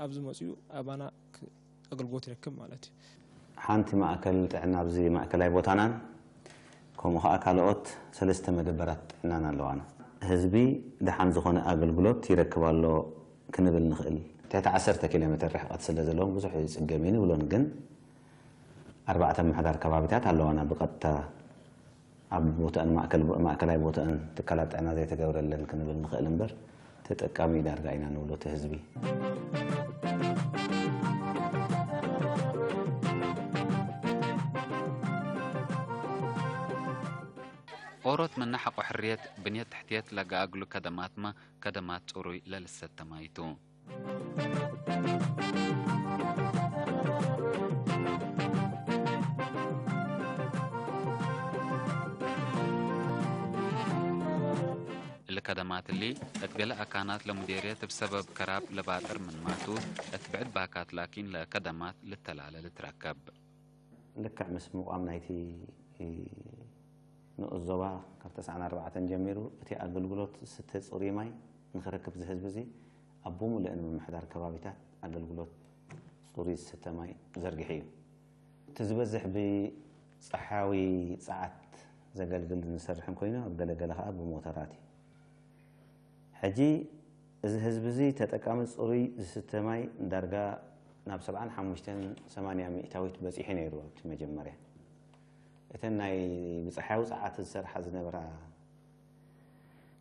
ኣብዚ መጺኡ ኣባና ክ-፣ ኣገልግሎት ይረክብ ማለት እዩ። ሓንቲ ማእከል ጥዕና ኣብዚ ማእከላይ ቦታናን ከምኡ ኸኣ ካልኦት ሰለስተ መደበራት ጥዕናን ኣለዋና። ህዝቢ ደሓን ዝኾነ ኣገልግሎት ይረክብ ኣሎ ክንብል ንኽእል። ትሕቲ ዓሰርተ ኪሎ ሜተር ርሕቀት ስለ ዘለዎም ብዙሕ ይጽገም እዩ ንብሎን፣ ግን ኣርባዕተ ምሕዳር ከባቢታት ኣለዋና ብቐጥታ ኣብ ቦተአን ማእከል-፣ ማእከላይ ቦተአን ትካላት ጥዕና ዘይተገብረለን ክንብል ንኽእል እምበር፣ ተጠቃሚ ዳርጋ ኢና ንብሎ እቲ ህዝቢ። ኦሮት ምነ ሐቆ ሕርየት ብንየት ተሕትየት ለገአግሉ ከደማትመ ከደማት ጽሩይ ለልሰተማይቱ። እሊ ከደማት እሊ፣ እት ገሌ አካናት ለሙዴርየት እብ ሰበብ ከራብ ለባጥር ምንማቱ፣ እት ብዕድ ባካት ላኪን ለከደማት ልተላለ ልትረከብ። ልክዕ ምስ ምቋም ናይቲ ንኡስ ዞባ ካብ ተስዓን ኣርባዕተን ጀሚሩ፣ እቲ ኣገልግሎት ስተ ጽሩይ ማይ ንክረክብ እዚ ህዝቢ እዚ፣ ኣብ ብሙሉእን ምምሕዳር ከባቢታት ኣገልግሎት ጽሩይ ዝስተ ማይ ዘርጊሑ እዩ። እቲ ዝበዝሕ ብጸሓያዊ ጸዓት ዘገልግል ንሰርሕ እንኮይኑ፣ ኣብ ገለ ገለ ከኣ ብሞተራት እዩ። ሕጂ እዚ ህዝቢ እዚ ተጠቃሚ ጽሩይ ዝስተ ማይ ዳርጋ ናብ ሰብዓን ሓሙሽተን ሰማንያ ሚእታዊት በጺሑ ነይሩ ኣብቲ መጀመርያ። እተን ናይ ብጸሓያዊ ጸዓት ዝሰርሓ ዝነበራ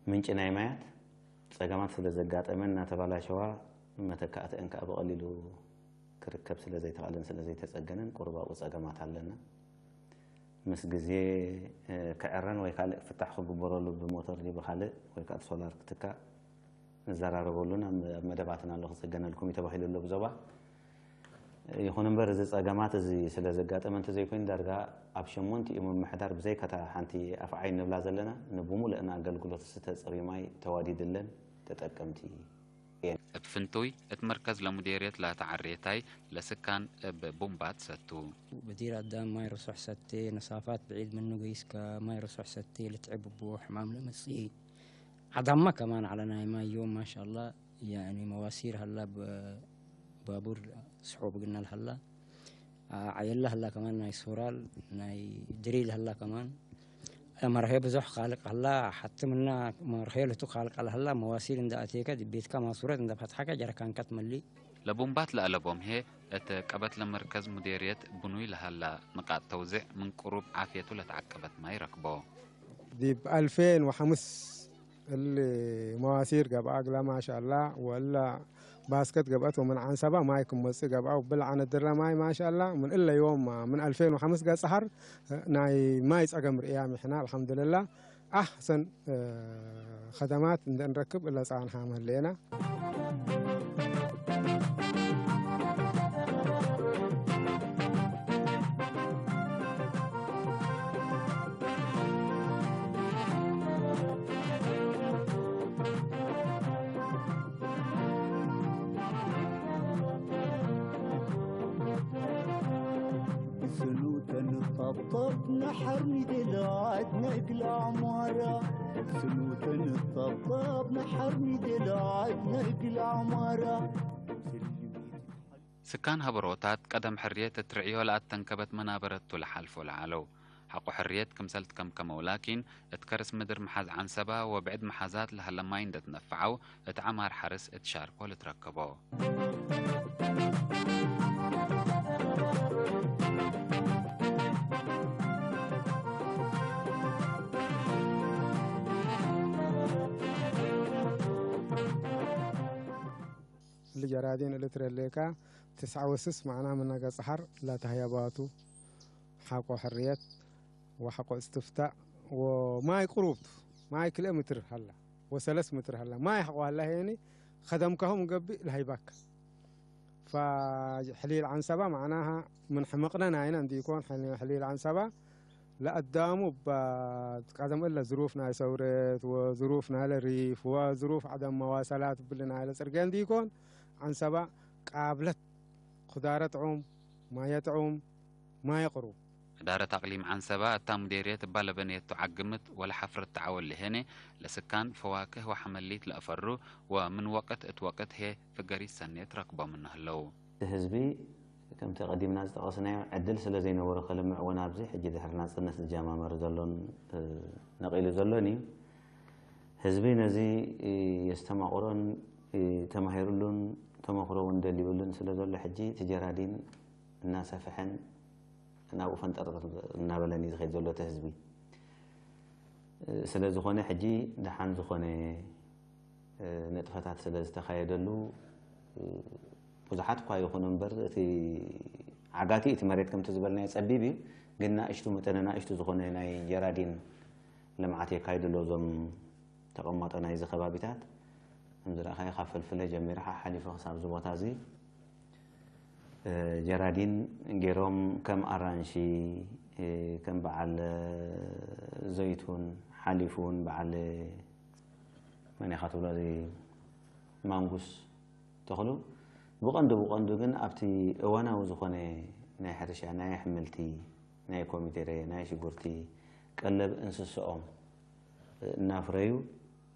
ምንጪ ናይ ማያት ጸገማት ስለ ዘጋጠመን እናተባላሸዋ መተካእቲ እንከ ብቀሊሉ ክርከብ ስለ ዘይተክአለን ስለ ዘይተጸገነን ቁሩብ አብኡ ጸገማት አለና። ምስ ግዜ፣ እ፣ ክዕረን ወይ ካልእ ፍታሕ ክግበረሉ ብሞተር ዲብ ካልእ ወይ ከአት ሶላር ክትካእ ንዘራረበሉን ኣብ፣ ኣብ መደባትና ኣሎ ክጸገነልኩም እዩ ተባሂሉ ኣሎ ብዞባ። ይኹን እምበር፣ እዚ ጸገማት እዚ ስለ ዘጋጠመ እንተ ዘይኮይን፣ ዳርጋ ኣብ ሸሞንቲኡ ምምሕዳር ብዘይካ እታ ሓንቲ ኣፍዓይ እንብላ ዘለና፣ ንብሙልእና ኣገልግሎት ዝስተ ጽሩይ ማይ ተዋዲድለን ተጠቀምቲ እየን። እብ ፍንቱይ፣ እት መርከዝ ለሙዴርየት ላተ ዓሬታይ ለስካን እብ ቡምባት ሰቱ። በዲር አዳም ማይ ርሱሕ ሰቴ፣ ነሳፋት ብዒድ ምኑ ገይስከ ማይ ርሱሕ ሰቴ፣ ልትዕብ እቡ፣ ሕማም ለመጽእ። ዐዳማ ከማን ዐለ ናይ ማይ ዮም ማሻአላ፣ ያኒ መዋሲር ሀላ፣ በ-፣ ባቡር ስሑብ ግናል ሀላ፣ አ-፣ ዐየላ ሀላ ከማን ናይ ሶራል፣ ናይ ድሪል ሀላ ከማን። መርሄ ብዙሕ ካልቅ ሀላ፣ ሐቲ ምና መርሄ ልቱ ካልቅ ሀላ፣ መዋሲር እንደ አቴከ፣ ቤትከ ማሱረት እንደ ፈትሐከ፣ ጀረካንከ ትመሊ። ለቡምባት ለአለቦም ህዬ፣ እት ቀበት ለመርከዝ ሙዴርየት ብኑይ ለሀላ ንቃጥ ተውዜዕ ምን ቅሩብ ዓፍየቱ ለተዐቀበት ማይ ረክቦ። ዲብ አልፌን ወሐምስ እሊ መዋሲር ገብአ እግላ ማሻአላ፣ ወእላ ባስከት ገብአት ወምን ዐንሰባ ማይ ክም ወጽእ ገብአ፣ ወብል ዐነ ድረ ማይ ማሻአላ፣ ምን እለ ዮም ምን አልፌን ወሐምስ ገጽሐር ናይ ማይ ጸገም ርእያም ይሕና፣ አልሐምዱልላ። አሕሰን፣ እ፣ ከደማት እንደ እንረክብ እለ ጻንሓ ምህሌና። ስኑተን ጠብጠብ ነሐር ሚደላት ነግል ዐማራ። ስኑተን ጠብጠብ ነሐር ሚደላት ነግል ዐማራ። ስካን ሀበሮታት ቀደም ሕርየት እት ርዕዮ ለአተንከበት መናበረቱ ለሓልፎ ለዐለው። ሐቆ ሕርየት ክምሰል ትከምከመው ላኪን፣ እት ከርስ ምድር መሓዝ ዐንሰባ ወብዕድ መሓዛት ለሀለ ማይ እንደ ትነፈዐው፣ እት ዐማር ሐርስ እት ሻርኮ ልትረከቦ። እሊ ጀራዲን እሊ ትረሌካ ትስዐ ወስስ መዕና ምነ ገጽ ሐር ለተህየባቱ። ሐቆ ሕርየት ወሐቆ እስትፍታእ ወማይ ቅሩብ ቱ፣ ማይ ክልኤ ምትር ሀላ ወሰለስ ምትር ሀላ። ማይ ሐቆ ሀላ ሄኒ ከደምካሁ ምን ገብእ ለሀይባከ። ፈሕሊል ዐንሰባ መዕናሃ ምን ሕምቅነ ናይነ እንዲኮን፣ ሕሊል ዐንሰባ ለአዳሙ እባ ቀደም እለ ዝሩፍ ናይ ሰውረት ወዝሩፍ ናይለ ሪፍ ወዝሩፍ ዐደም መዋሰላት እብሊ ናይለ ጽርግየ እንዲኮን፣ ዐንሰባ ቃብለት፣ ክዳረ ጥዑም፣ ማየ ጥዑም፣ ማየ ቅሩብ። እዳረት አቅሊም ዐንሰባ እታ ሙዴርየት እባ ለበኔቱ ዐግምት ወለሐፍረት ተዐወል ለሄነ፣ ለስካን ፈዋክህ ወሐመሊት ለአፈሩ ወምን ወቅት እት ወቅት ህዬ ፍገሪት ሰኔት ረክቦ ምኑ ህለው። ህዝቢ፣ ከምቲ ቀዲምና ዝጠቀስናዮ፣ ዕድል ስለ ዘይነበሮ ከልምዕ ወናብዚ፣ ሕጂ ድሕር ናጽነት ዝጀማመር ዘሎን፣ እ፣ ነቂሉ ዘሎን እዩ። ህዝቢ ነዚ፣ እ፣ የስተማቅሮን፣ እ፣ ተማሂሩሉን፣ ተመክሮ እውን ደሊቡሉን ስለ ዘሎ፣ ሕጂ እቲ ጀራዲን እናሰፍሐን ናብኡ ፈንጠርጠር እናበለን እዩ ዝኸይድ ዘሎ እቲ ህዝቢ። እ፣ ስለ ዝኾነ፣ ሕጂ ደሓን ዝኾነ ንጥፈታት ስለ ዝተኻየደሉ፣ ብዙሓት እኳ ይኹኑ እምበር፣ እቲ ዓጋቲ እቲ መሬት ከምቲ ዝበልናዮ ጸቢብ እዩ። ግን ናእሽቱ መጠነ ናእሽቱ ዝኾነ ናይ ጀራዲን ልምዓት የካይዱ ኣለዉ እዞም ተቐማጦ ናይዚ ከባቢታት። ከም ዝረኣኻዮ ካብ ፈልፍለ ጀሚርካ ሓሊፉ ክሳብ እዚ ቦታ እዚ ጀራዲን ገይሮም፣ ከም ኣራንሺ፣ ከም በዓል ዘይቱን፣ ሓሊፉ እውን በዓል መን ኢኻ ትብሎ፣ እዚ ማንጉስ ተኽሉ። ብቐንዱ፣ ብቐንዱ ግን ኣብቲ እዋናዊ ዝኾነ ናይ ሕርሻ፣ ናይ ኣሕምልቲ፣ ናይ ኮሚደረ፣ ናይ ሽጉርቲ፣ ቀለብ እንስስኦም እናፍረዩ፣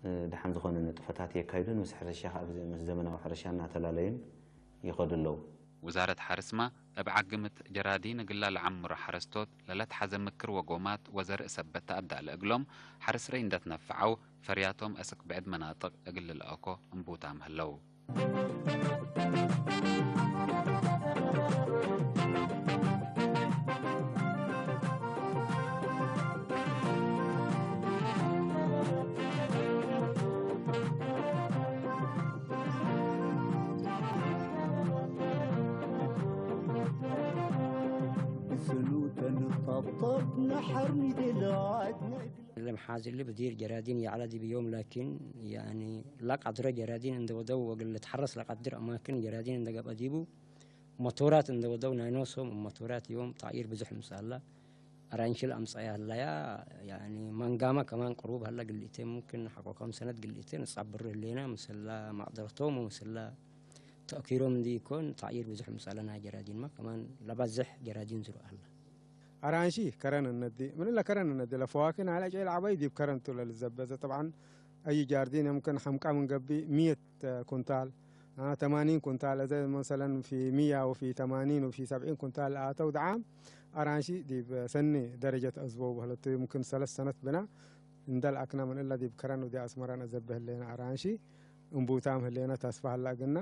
እ፣ ደሓን ዝኾነ ንጥፈታት የካይዱን ምስ ሕርሻ ከኣ ብዘ-፣ ምስ ዘመናዊ ሕርሻ እናተላለዩን ይኸዱ ኣለዉ። ውዛረት ሐርስማ እብ ዓግምት ጀራዲን እግላ ለዐምሮ ሐረስቶት ለለትሐዘ ምክር ወጎማት ወዘርእ ሰበት ተአዳለ እግሎም ሐርስ ረይ እንደ ትነፈዐው ፈርያቶም አስክ ብዕድ መናጥቅ እግል ልልአኮ እንቡታም ህለው። ለመሓዝል ብዲር ጀራዲን የዐለ ዲብ ዮም ላኪን፣ ያኒ፣ ለቀድረ ጀራዲን እንደ ወደው ወእግል ልትሐረስ ለቀድር አማክን ጀራዲን እንደ ገብአ ዲቡ፣ መቶራት እንደ ወደው ናይ ኖሶም መቶራት ዮም ተቅይር ብዙሕ ምጽእ ሀላ። አራንሺ ለአምጸአ ሀለያ፣ ያኒ፣ መንጋመ ከማን ቅሩብ ሀለ ግልኢቴ፣ ሙምክን ሐቆ ከም ሰነት ግልኢቴ ንጸብሩ ህሌና፣ ምስለ መቅደረቶም ወምስለ ተእኪሮም እንዲ ኢኮን ተቅይር ብዙሕ ምጽእ ሀለ። ናይ ጀራዲንመ ከማን ለበዝሕ ጀራዲን ዝሩእ ሀለ። አራንሺ ከረን እነዲ፣ ምን እለ ከረን እነዲ ለፈዋኪህ ናይለ ጨይል ዐበይ ዲብ ከረን ቱ ለልዘበዘ። ጠብዓን አይ ጃርዲን የምክን ሐምቃ ምን ገብእ ሚየት ኩንታል፣ አ፣ ተማኒን ኩንታል፣ አዜ መሰለን ፊ ሚያ ወፊ ተማኒን ወፊ ሰብዒን ኩንታል ለአተው ደዓም አራንሺ ዲብ ሰኒ ደረጀት አዝበው በህለቱ። የምክን ሰለስ ሰነት ብና እንደ ለአክነ ምን እለ ዲብ ከረን ወዲብ አስመረን አዘበ ህሌነ አራንሺ። እንቡታም ህሌነ ተስፋ ሀላ እግልነ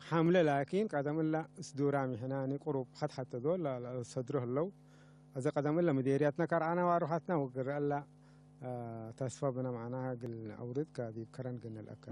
ሐምለ ላኪን ቀደም እለ ስዱራም ይሕናኒ ቅሩብ ሐት ሐተ ዶል ለሰድሮ ህለው። አዜ ቀደም እለ ምዴርያትነ ከርዐነ ወአሩሐትነ ወግረ እለ፣ አ፣ ተስፋ ብነ መዕናሀ እግል ነአውርድ ከዲብ ከረን እግል ንልአከ።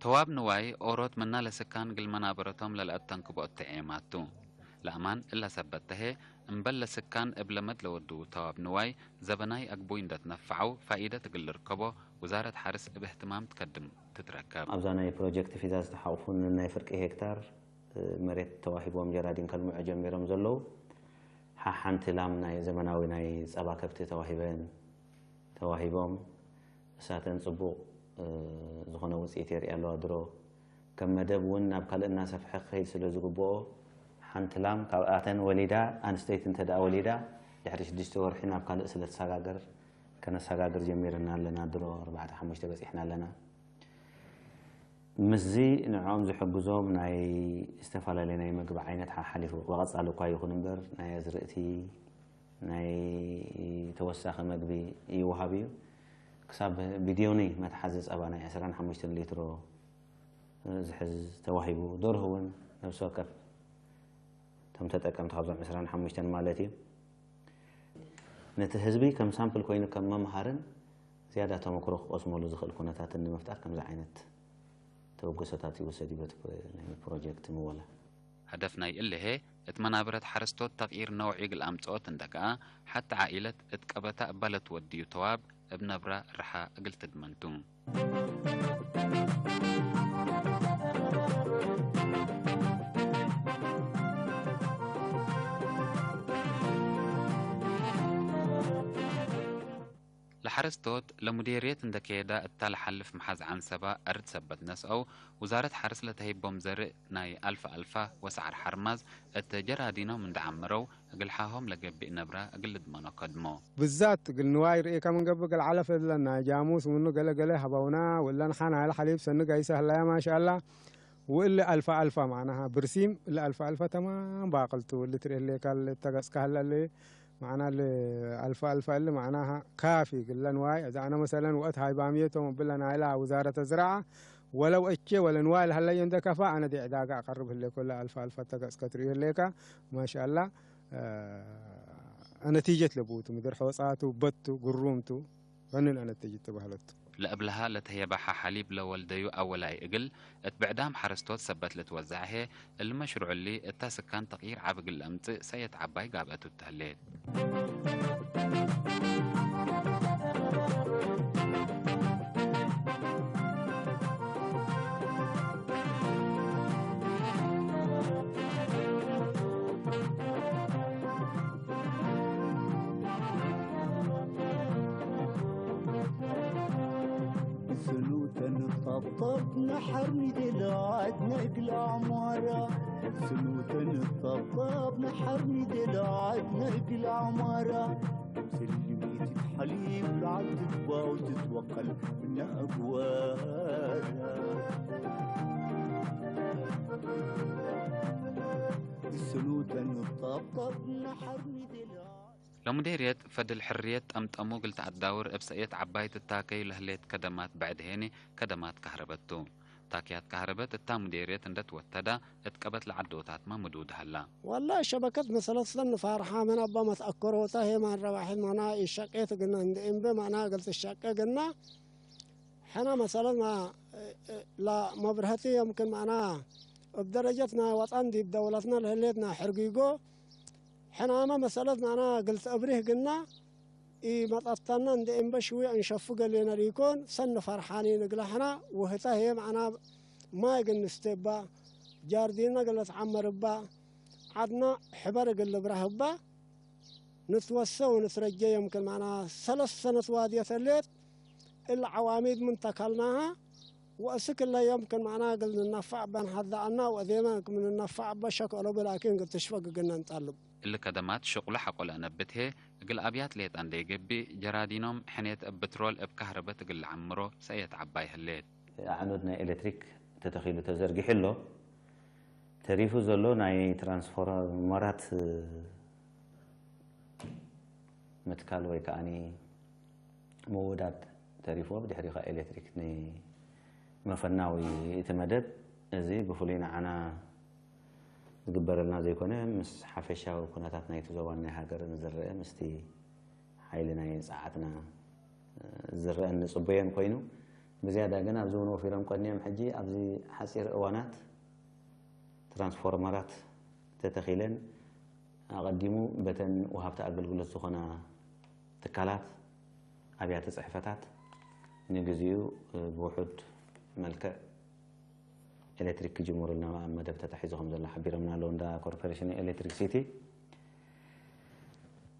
ተዋብ ንዋይ ኦሮት ምና ለስካን እግል መናበረቶም ለለአተንክቦ እተ ዔማት ቱ። ለአማን እለ ሰበት ተሄ፣ እምበል ለስካን እብ ለመድ ለወድዉ ተዋብ ንዋይ፣ ዘበናይ አግቡይ እንደ ትነፈዐው ፋኢደት እግል ልርከቦ፣ ውዛረት ሐርስ እብ እህትማም ትከድም ትትረከብ። አብዛ ናይ ፕሮጀክት ፊዛ ዝተሓቁፉን ናይ ፍርቂ ሄክታር መሬት ተዋሂቦም ጀራዲን ከልምዑ ጀሚሮም ዘለዉ፣ ሐ-፣ ሐንቲ ላም ናይ ዘመናዊ ናይ ጸባ ከብቲ ተዋሂበን፣ ተዋሂቦም፣ እሳተን ጽቡቅ፣ እ፣ ዝኾነ ውጽኢት የርእያ ኣለዋ ድሮ። ከም መደብ እውን ናብ ካልእ እናሰፍሐ ክኸይድ ስለ ዝግብኦ፣ ሓንቲ ላም ካብኣተን ወሊዳ፣ ኣንስተይቲ እንተ ደኣ ወሊዳ፣ ድሕሪ ሽዱሽተ ወርሒ ናብ ካልእ ስለ ትሰጋገር፣ ከነሰጋግር ጀሚርና ኣለና። ድሮ ኣርባዕተ ሓሙሽተ በጺሕና ኣለና። ምስዚ ንዕኦም ዝሕግዞም ናይ ዝተፈላለየ ናይ መግቢ ዓይነት ሓሓሊፉ፣ ብቐጻሊ እኳ ይኹን እምበር፣ ናይ ኣዝርእቲ፣ ናይ ተወሳኺ መግቢ ይወሃብ እዩ። ክሳብ ቢድዮኒ መትሓዚ ጸባ ናይ ዕስራን ሓሙሽተን ሊትሮ ዝሕዝ ተዋሂቡ። ደርሁ እውን ነፍሲ ወከፍ እቶም ተጠቀምቲ ካብዞም ዕስራን ሓሙሽተን ማለት እዩ። ነቲ ህዝቢ ከም ሳምፕል ኮይኑ ከም መምሃርን ዝያዳ ተመክሮ ክቐስመሉ ዝኽእል ኩነታትን ንምፍጣር ከምዚ ዓይነት ተበግሶታት ይውሰድ እዩ በቲ ፕሮ-፣ ናይ ፕሮጀክት ምወላ። ሀደፍ ናይ እሊ ህዬ፣ እት መናብረት ሐረስቶት ተቅይር ነውዒ እግል አምጽኦት እንደ ከአ፣ ሐቲ ዓኢለት እት ቀበታ እባ ለትወድዩ ተዋብ እብ ነብራ ርሓ እግል ትድመን ቱ። ለሐረስቶት ለሙዴርየት እንደ ኬዳ እታ ለሐልፍ መሓዝ ዐንሰባ አርድ ሰበት ነስአው፣ ውዛረት ሐርስ ለተህይቦም ዘርእ ናይ አልፈ አልፋ ወሰዓር ሐርማዝ እት ጀራዲኖም እንደ ዐምረው፣ እግል ሐሆም ለገብእ ነብረ እግል ልድመኖ ከድሞ። ብዛት እግል ንዋይ ርኤከ ምን ገብእ እግል ዐለፍ እለን ናይ ጃሙስ ምኑ ገሌ ገሌ ሀበውና፣ ወእለን ሐ ናይለ ሐሊብ ሰኒ ገይሰ ህለያ ማሻአላ። ወእሊ አልፈ አልፈ መዕናሃ ብርሲም እሊ አልፈ አልፈ ተማም ባቅል ቱ። እሊ ትርኤ ህሌከ እሊ ተገጽከ ህለ እሊ መዕና እሊ አልፈ አልፈ እሊ መዕናሃ ካፊ እግለ ንዋይ። እዛ አነ መሰለን ወአት ሃይባምየቶም እብለ ናይላ ውዛረተ ዝራዐ ወለው እቼ ወለ ንዋይ ለሀለዮ እንደ ከፋ አነ ዲ ዕዳጋ አቀርብ ህሌኮ እሊ አልፈ አልፈ ተገጽከ ትርኤ ህሌከ ማሻአላ። ነቲጀት ለቡቱ ምድር ሖጻቱ በቱ ግሩምቱ። ፈንን አነተጅት ተባህለት። ለእብልሃ ለተህየባሐ ሐሊብ ለወልደዩ አወላይ እግል እት ብዕዳም ሐረስቶት ሰበት ልትወዘዕ ህዬ፣ እሊ መሽሩዕ እሊ እታ ስካን ተቅይር ዐቢ እግል ለአምጽእ ሰእየት ዐባይ ጋብአቱ ተህሌት። ብስኑተ ንጠብጠብ ነሐር ሚዴላት ነእግል አማራ። ብስኑተ ንጠብጠብ ነሐር ሚዴላት ነእግል አማራ። ስልሚት ሐሊብ ለዐል ትትባው ትትወቀል እነ አግዋራ። ብስኑተ ንጠብጠብ ነሐር ሚዴላት ለሙዴርየት ፈድል ሕርየት ጠምጠሙ እግል ተአዳውር እብ ሰእየት ዐባይ ትታከዩ ለህሌት ከደማት ብዕድ ሄኒ ከደማት ካህረበት ቱ። ታክያት ካህረበት እታ ሙዴርየት እንደ ትወተዳ፣ እት ቀበት ለዐዶታትመ ምዱድ ሀላ። ወላሂ ሸበከት መሰለት ሰኒ ፋርሓ፣ ምን አባ መትአከሮተ ህዬ ማን ረባሒት ማና ኢሸቄት ግና፣ እንዴ እምቤ ማና እግል ትሸቄ ግና፣ ሕነ መሰለት ማ፣ ለመብርሀቲ የምክን ማና እብ ደረጀት ናይ ወጠን ዲብ ደውለትነ ለህሌት ናይ ሕርጊጎ፣ ሕናመ መሰለት ማና እግል ተአብሪህ ግና፣ ኢመጠተነ እንዴ እምበ ሽዊ እንሸፉ ገሌነ ሊኮን፣ ሰኒ ፈርሓኒን እግለ ሕነ፣ ወህተ ህዬ መዕና ማይ እግል ንስቴ እባ፣ ጃርዲንነ እግል ልትዓመር እባ፣ ዐድነ ሕበር እግል ልብረህ እባ፣ ንትወሰ ወንትረጀ። የምክን መዕና ሰለስ ሰነት ዋድየት ህሌት፣ እለ ዐዋሚድ ምን ተከልናሀ፣ ወእስክ እለ የምክን መዕና እግል ንነፈዕ እበ እንሐዘአና፣ ወእዴመ ክም ንነፈዕ እበ ሸክ አለቡ፣ ላኪን እግል ትሽፈግ እግልነ እንጠልብ። እሊ ከደማት ሽቁለ ሐቆ ለአነብት ህዬ፣ እግል አብያት ሌጠ እንዴ ገብእ፣ ጀራዲኖም ሕኔት እብ ብትሮል እብ ካህረበት እግል ለዐምሮ ሰእየት ዐባይ ህሌት። አዕኑድ ናይ ኤሌክትሪክ ተተኪሉ ተዘርጊሑ እሎ። ተሪፉ ዘሎ ናይ ትራንስፎርመራት ምትካል ወይ ከኣኒ ምውዳድ ተሪፎ፣ ብድሕሪኻ ኤሌክትሪክ ንመፈናዊ እቲ መደብ እዚ ብፍሉይ ንዓና ዝግበረልና ዘይኮነ፣ ምስ ሓፈሻዊ ኩነታት ናይቲ ዞባን ናይ ሃገርን ዝረአ፣ ምስቲ ሓይሊ ናይ ጸዓትና ዝረአን ንጽበዮን ኮይኑ፣ ብዝያዳ ግን ኣብዚ እውን ወፊሮም ቀንዮም። ሕጂ ኣብዚ ሓጺር እዋናት ትራንስፎርመራት ተተኺለን፣ ኣቐዲሙ በተን ወሃብቲ ኣገልግሎት ዝኾና ትካላት፣ ኣብያተ ጽሕፈታት ንግዚኡ ብውሑድ መልክዕ ኤሌክትሪክ ክጅምሩልና ኣብ መደብ ተታሒዙ ከም ዘሎ ሓቢሮምና ኣለዉ፣ እንዳ ኮርፖሬሽን ኤሌክትሪክሲቲ።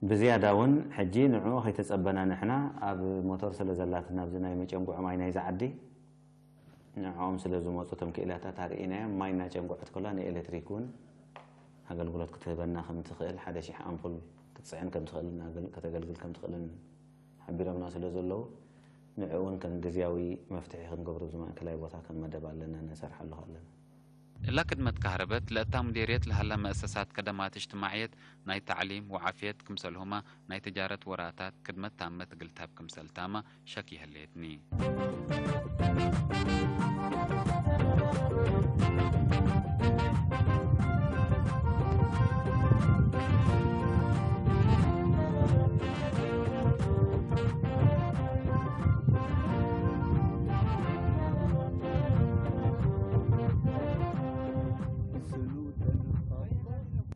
ብዝያዳ እውን ሕጂ ንዕኡ ከይተጸበና ንሕና ኣብ ሞቶር ስለ ዘላትና፣ ኣብዚ ናይ መጨንጉዒ ማይ ናይዚ ዓዲ፣ ንዕኦም ስለ ዝመጹ እቶም ክኢላታት ኣርኢናዮም። ማይ እናጨንጎዐት ከላ ንኤሌክትሪክ እውን ኣገልግሎት ክትህበና ከም ትኽእል፣ ሓደ ሺሕ ኣምፑል ክትጽዕን ከም ትኽእልን ኣገል-፣ ከተገልግል ከም ትኽእልን ሓቢሮምና ስለ ዘለዉ፣ ንዕኡ እውን ከም ግዝያዊ መፍትሒ ክንገብሮ ኣብዚ ማእከላይ ቦታ ከም መደብ ኣለና፣ ንሰርሓሉ ኣለና። እላ ክድመት ካህረበት ለእታ ሙዴርየት ለሀላ መአሰሳት ከደማት እጅትማዕየት፣ ናይ ተዕሊም ወዓፍየት ክምሰልሁመ፣ ናይ ትጃረት ወራታት ክድመት ታመት እግል ተሀብ ክምሰልታመ ሸክ ይሀሌትኒ።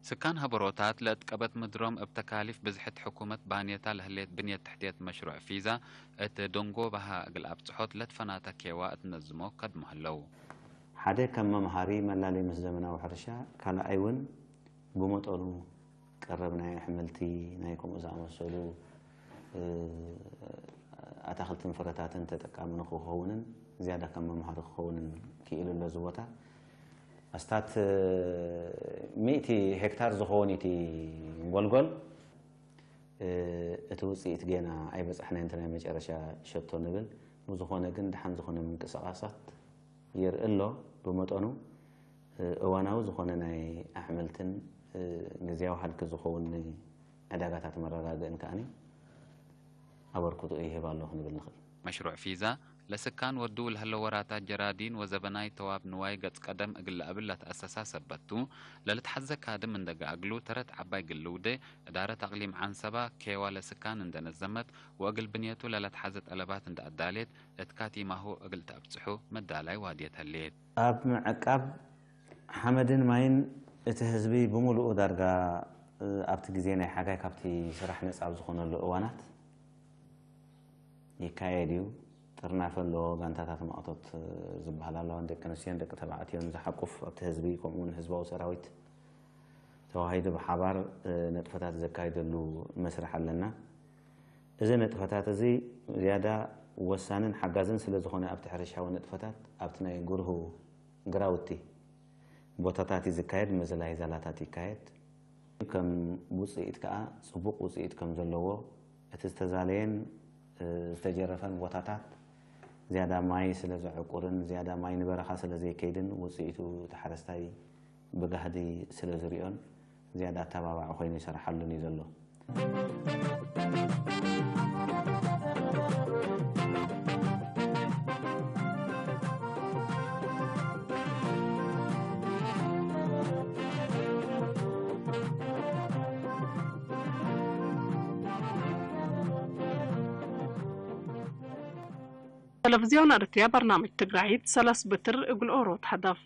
ስካን ሀበሮታት ለእት ቀበት ምድሮም እብ ተካሊፍ ብዝሕት ሕኩመት ባንየታ ለህሌት ብንየት ተሕትየት መሽሩዕ ፊዛ እት ደንጎበሃ እግል አብጽሖት ለትፈናተ ኬዋ እት ነዝሞ ከድሞ ህለው። ሐደ ከም መምሃሪ መላሌ ምስ ዘመናዊ ሕርሻ፣ ካልኣይ እውን ብመጠኑ ቀረብ ናይ ኣሕምልቲ፣ ናይ ከምኡ ዝኣመሰሉ፣ እ፣ ኣታኽልትን ፍረታትን ተጠቃሚ ንክኸውንን ዝያዳ ከም መምሃሪ ክኸውንን ክኢሉ ኣሎ። እዚ ቦታ ኣስታት ሚእቲ ሄክታር ዝኸውን እቲ ጎልጎል፣ እ፣ እቲ ውፅኢት ጌና ኣይበፃሕናይ፣ እንተ ናይ መጨረሻ ሸቶ ንብል። ብዝኾነ ግን ደሓን ዝኾነ ምንቅስቃሳት ይርኢ ኣሎ። ብመጠኑ፣ እ፣ እዋናዊ ዝኾነ ናይ ኣሕምልትን፣ እ፣ ግዝያዊ ሃልኪ ዝኸውን ዕዳጋታት መረጋግእን ከኣኒ ኣበርክቶ ይህብ ኣሎ ክንብል ንኽእል። መሽሩዕ ፊዛ፣ ለስካን ወድው ለህለ ወራታት ጀራዲን ወዘበናይ ተዋብ ንዋይ ገጽ ቀደም እግል ለአብል ለተአሰሳ ሰበት ቱ፣ ለልትሐዘ ካድም እንደ ገአግሉ ተረት ዐባይ ግልውዴ፣ እዳረት አቅሊም ዐንሰባ ኬዋ ለስካን እንደ ነዘመት ወእግል ብንየቱ ለለትሐዘ ጠለባት እንደ አዳሌት፣ እት ካቲማሁ እግል ተአብጽሑ መዳላይ ዋድየት ህሌት። ኣብ ምዕቃብ ሓመድን ማይን እቲ ህዝቢ ብምሉኡ ዳርጋ ኣብቲ ግዜ ናይ ሓጋይ ካብቲ ስራሕ ነጻ ኣብ ዝኾነሉ እዋናት ይካየድ እዩ። ጥርናፈ ኣለዎ፣ ጋንታታት ማእቶት ዝበሃል ኣለዋ፣ ደቂ ኣንስትዮን ደቂ ተባዕትዮን ዝሓቁፍ ኣብቲ ህዝቢ፣ ከምኡውን ህዝባዊ ሰራዊት ተዋሂዱ ብሓባር፣ እ፣ ንጥፈታት ዘካይደሉ መስርሕ ኣለና። እዚ ንጥፈታት እዚ ዝያዳ ወሳንን ሓጋዝን ስለ ዝኾነ፣ ኣብቲ ሕርሻዊ ንጥፈታት፣ ኣብቲ ናይ ግርሁ ግራውቲ ቦታታት እዩ ዝካየድ፣ ምዝላይ ዛላታት ይካየድ። ከም ውጽኢት ከኣ ጽቡቕ ውጽኢት ከም ዘለዎ፣ እቲ ዝተዛለየን፣ እ፣ ዝተጀረፈን ቦታታት ዝያዳ ማይ ስለ ዘዕቁርን ዝያዳ ማይ ንበረኻ ስለ ዘይከይድን፣ ውጽኢቱ እቲ ሓረስታይ ብጋህዲ ስለ ዝሪኦን ዝያዳ ኣተባባዒ ኮይኑ ይሰርሓሉን እዩ ዘሎ። ተለፍዝዮን ኤረትርያ በርናምጅ ትግራይት ሰለስ ብትር እግል ኦሮት ሀደፍ።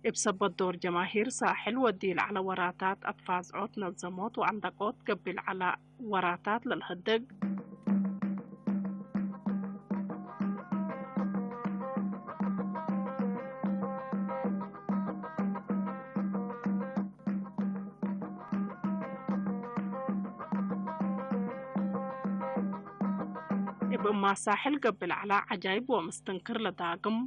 እብ ሰበት ዶር ጀማሂር ሳሕል ወዲል ዐለ ወራታት አትፋዝዖት ነዘሞት ወአንደቆት ገብእ ለዐለ ወራታት ለልሀድግ። እብ እማት ሳሕል ገብእ ለዐለ ዐጃይብ ወምስትንክር ለዳግም።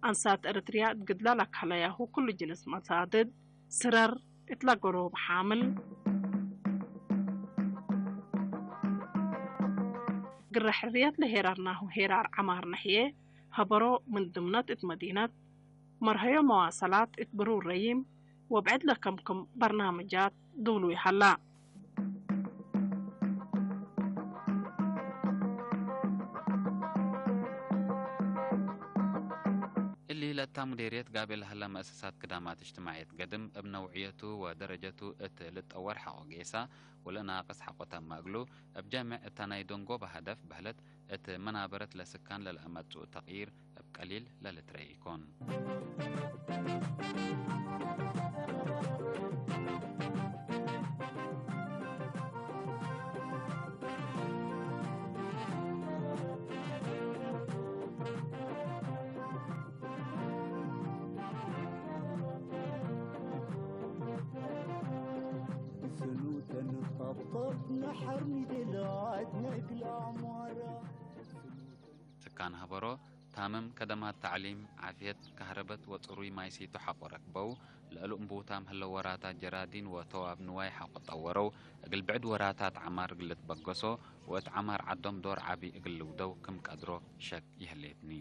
አንሳት ኤረትርያ እት ግድላ ለከለያሁ ክሉ ጅንስ መሳድድ፣ ስረር እት ለገሮብ ሓምል፣ ግረ ሕርየት ለሄራርናሁ ሄራር ዐማር ነሕዬ ሀበሮ ምን ድምነት እት መዲነት መርሀዮ መዋሰላት እት ብሩር ረዪም ወብዕድ ለከምክም በርናምጃት ዱሉይ ሀላ። እሊ ለእታ ሙዴርየት ጋብእ ለሀለ መአሰሳት ክዳማት እጅትማዕየት ገድም እብ ነውዕየቱ ወደረጀቱ እት ልጠወር ሐቆ ጌሳ ወለናቅስ ሐቆ ተመ እግሉ፣ እብ ጀምዕ እታ ናይ ደንጎበ ሀደፍ በህለት እት መናበረት ለስካን ለለአመጽኡ ተቅይር እብ ቀሊል ለልትረኤ ኢኮን። ስካን ሀበሮ፣ ታምም ከደማት ተዕሊም፣ ዓፍየት፣ ከህረበት ወጽሩይ ማይ ሲቱ ሐቆ ረክበው፣ ለእሉ እምቡታም ህለው ወራታት ጀራዲን ወተዋብ ንዋይ ሐቆ ጠወረው፣ እግል ብዕድ ወራታት ዐማር እግል ልትበገሶ ወእት ዐማር ዐዶም ዶር ዐቢ እግል ልውደው ክም ቀድሮ ሸክ ይህሌትኒ።